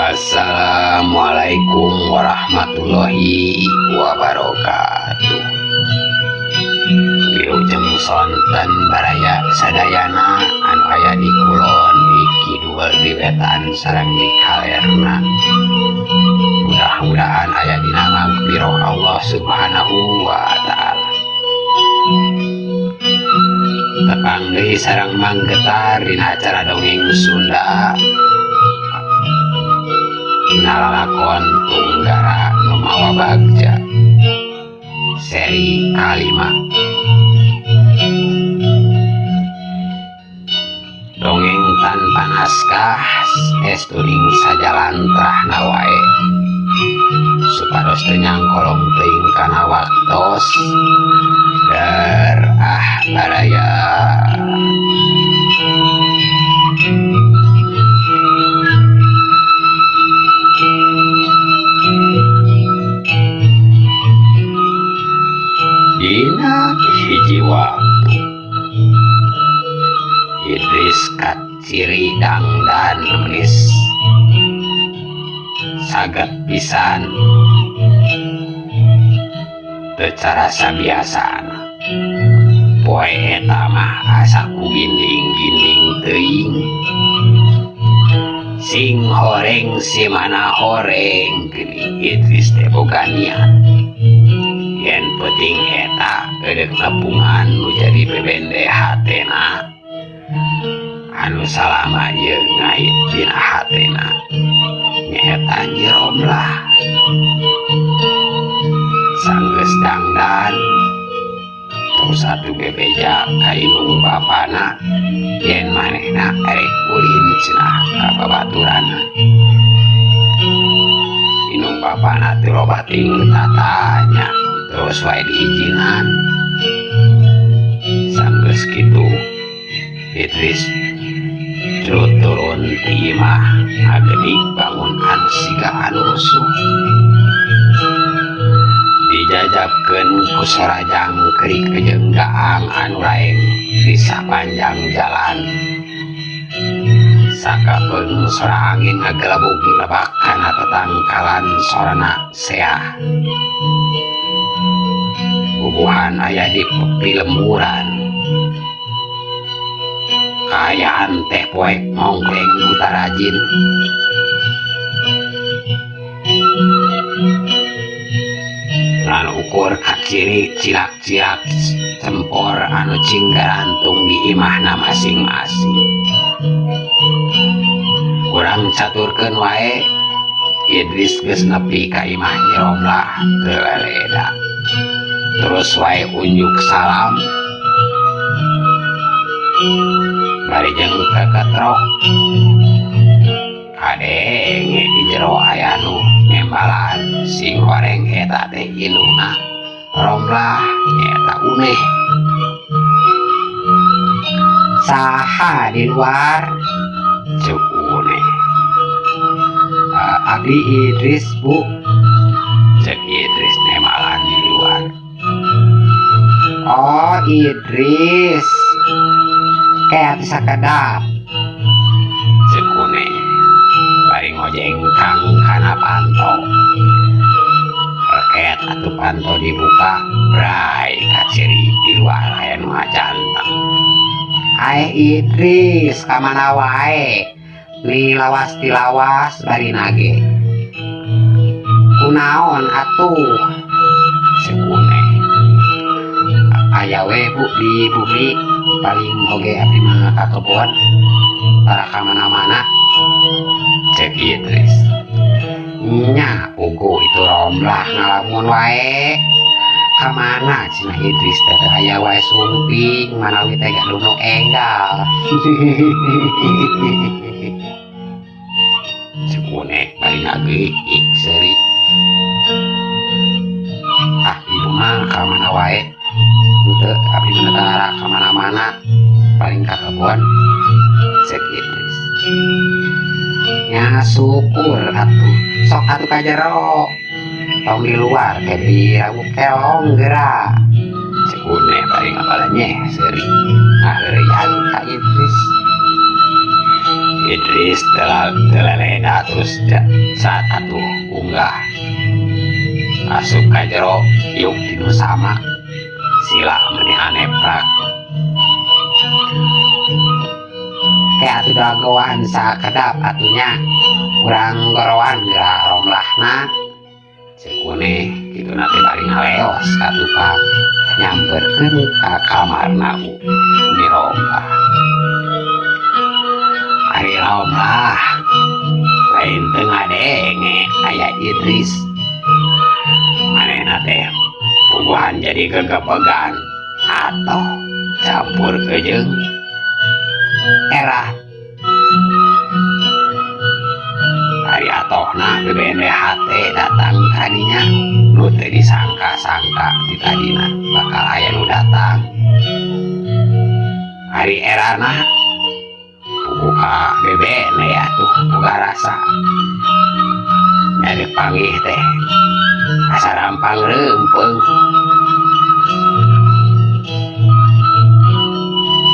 Assalamualaikum warahmatullahi wabarakatuh. Wilujeng sonten baraya sadayana anu aya di kulon, di kidul, di wetan sareng di kalerna. Mudah-mudahan aya dina magfirah Allah Subhanahu wa taala. Tepang deui sareng manggetar dina acara dongeng Sunda. Nalalakon Tunggara Nu Mawa Bagja seri kalima. Dongeng tanpa naskah estuning sajalantrahna wae supados teu nyangkolong teuing kana waktos der ah baraya. Dina hiji waktu Idris kaciri dangdan menis saget pisan teu carasa biasana. Poe eta mah asa ku ginding-ginding teuing, sing horeng si mana horeng geuning Idris teh boga niat yen penting eta eureuk nepungan nu jadi bebende hatena anu salama ieu ngait dina hatena nyaeta Nyi Romlah. Sanggeus dangdan terus atuh bebeja ka indung bapana yen manehna erek ulin cenah ka babaturanna. Indung bapana teu loba ting tatanya terus wae diizinan. Sanggeus kitu Idris turun ti imah ngagedik bangun anu siga anu rusuh. Dijajabkeun ku sorajang kerik jeung gaang anu raeng di sapanjang jalan. Sakapeung sora angin ngagelebug lebak kana tetangkalan sorana seah. Bubuhan aya di pepi lemburan. Kaayaan teh poek mongkleng buta rajin. Ngan ukur kaciri cilak-cilak cempor anu cinggarantung di imahna masing-masing. Urang caturkeun wae Idris geus nepi ka imah Nyi Romlah teu leleda. Terus wae unjuk salam bari jeung keketrok. Kadenge di jero aya nu nembalan sing horeng eta teh indungna Romlah nyaeta uneh. Saha di luar? Ceuk uneh. Abdi Idris bu, ceuk Idris nembalan di luar. Oh Idris, kayak sakedap, ceuk uneh bari ngojengkang kana panto. Reket atuh panto dibuka, bray kaciri di luar aya nu ngajanteng. Ae Idris ka mana wae? Ni lawas tilawas bari nage. Kunaon atuh? Ceuk uneh. Aya we bu di bumi paling oge abdi mah ka kebon tara ka mana-mana, ceuk Idris. Nya pugu itu Romlah ngalamun wae. Ka mana cenah Idris teh aya wae sumping manawi teh gaduh nu enggal. Ceuk uneh bari ngageuik seuri. Ah ibu mah ka mana wae? Henteu abdi mah tara ka mana-mana paling ka kebon, ceuk Idris. Nya syukur atuh, sok atuh ka jero. Tong di luar teh dirawu kelong geura, ceuk uneh bari ngabalanyeh seuri ngaheureuyan ka Idris. Idris teleleda terus saat atuh unggah asup ka jero yuk tinu samak sila meni aneprak kayak atuh dagoan sakedap atunya urang gorowan geura romlahna cek une kitu na teh bari ngaleos ka tukang nyamperkeun ka kamarna Umi Romlah. Ari Romlah lain teu ngadenge aya Idris manehna teh puguhan jadi gegebegan atau campur ke jeung era. Ari atohna BBNDHT datang kadinya nu teu disangka-sangka ti tadina bakal aya nu datang. Ari erana puguh ka BBN ya tuh boga rasa nyari panggih teh asa rampang reumpeng.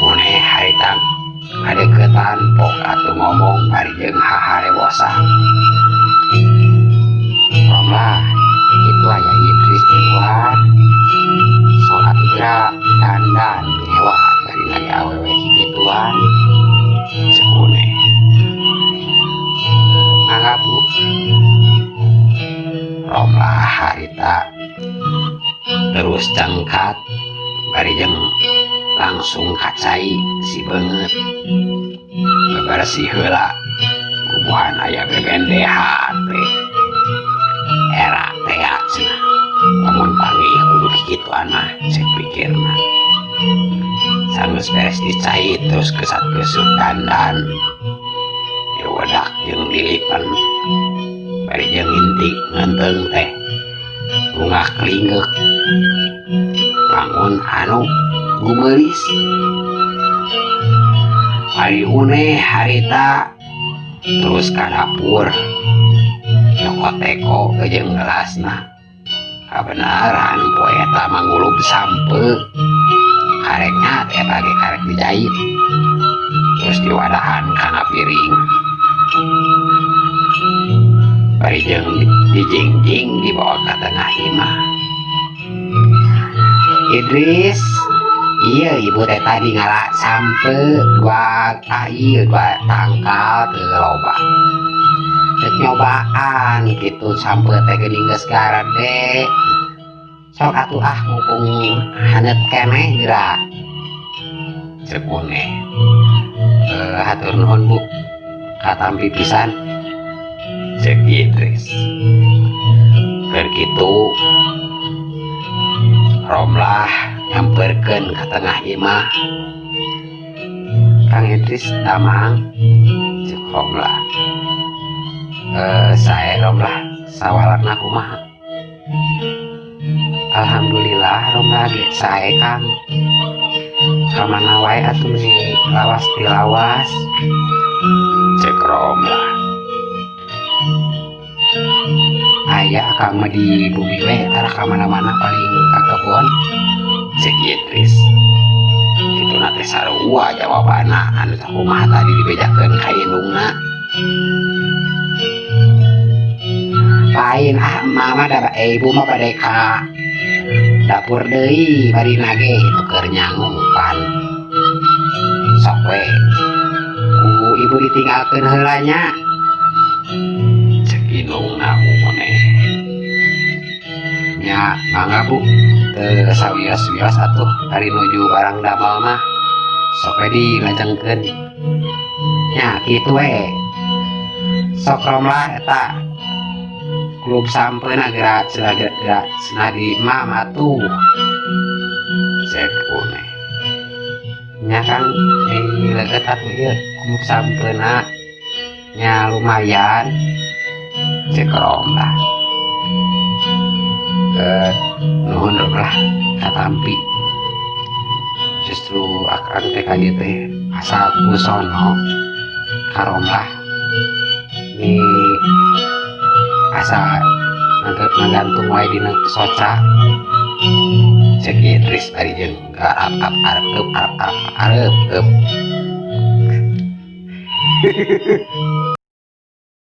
Une harita ngadeukeutan pok atuh ngomong bari jeung haharebosan. Romlah itu aya Idris di luar sok atuh geura dandan ngewa bari nage awewe kikituan cek une. Mangga Bu. Romlah harita terus cangkat bari jeung langsung kacai si beungeut bebersih heula bubuhan aya BBNDHT era teh cenah lamun panggih kudu kikituan mah cek pikirna. Sanggeus beres dicai terus kesat-kesut dandan diwedak jeung dilipen bari jeung ngintik ngeunteung teh lungak lingeuk bangun anu gumeulis. Ari une harita terus ka dapur nyokot teko jeung gelasna. Kabenaran poe eta mangulub sampe kareknya teh eta ge karek dijait terus diwadahan kana piring bari jeung dijingjing dibawa ka tengah imah. Idris, iya ibu teh tadi ngala sampe dua ieu dua tangkal teu loba. Rek nyobaan kitu sampe teh geuning geus garede. Sok atuh ah mumpung haneut keneh geura. Cek une. Hatur nuhun Bu. Katampi pisan. Cek Idris. Keur kitu Romlah nyamperkeun ka tengah imah. Kang Idris damang cek Romlah. Sae Romlah sawalarna kumaha? Alhamdulillah Romlah ge sae Kang. Kamana wae atuh meuni lawas tilawas cek Romlah. Aya akang mah di bumi we tara ka mana-mana paling ka kebon cek Idris. Kituna teh sarua jawabanna anu sakumaha tadi dibejakeun ka indungna. Lain ah mama da ibu mah bade ka dapur deui bari nage itu keur nyangupan. Sok we ku ibu ditinggalkeun heula nya cek indungna une. Nya mangga Bu teu sawios-wios atuh ari nuju barang damel mah sok we dilajengkeun. Nya kitu we. Sok Romlah eta klub sampeuna geura cenah geura cenah di mama tuh cek une. Nya Kang leueut atuh ieu klub sampeuna nya lumayan cek Romlah. Nuhun Romlah katampi. Justru akang teh ka dieu teh asa kusono ka Romlah ni asa ngagantung wae dina soca cek Idris bari jeung garap arep arep arep.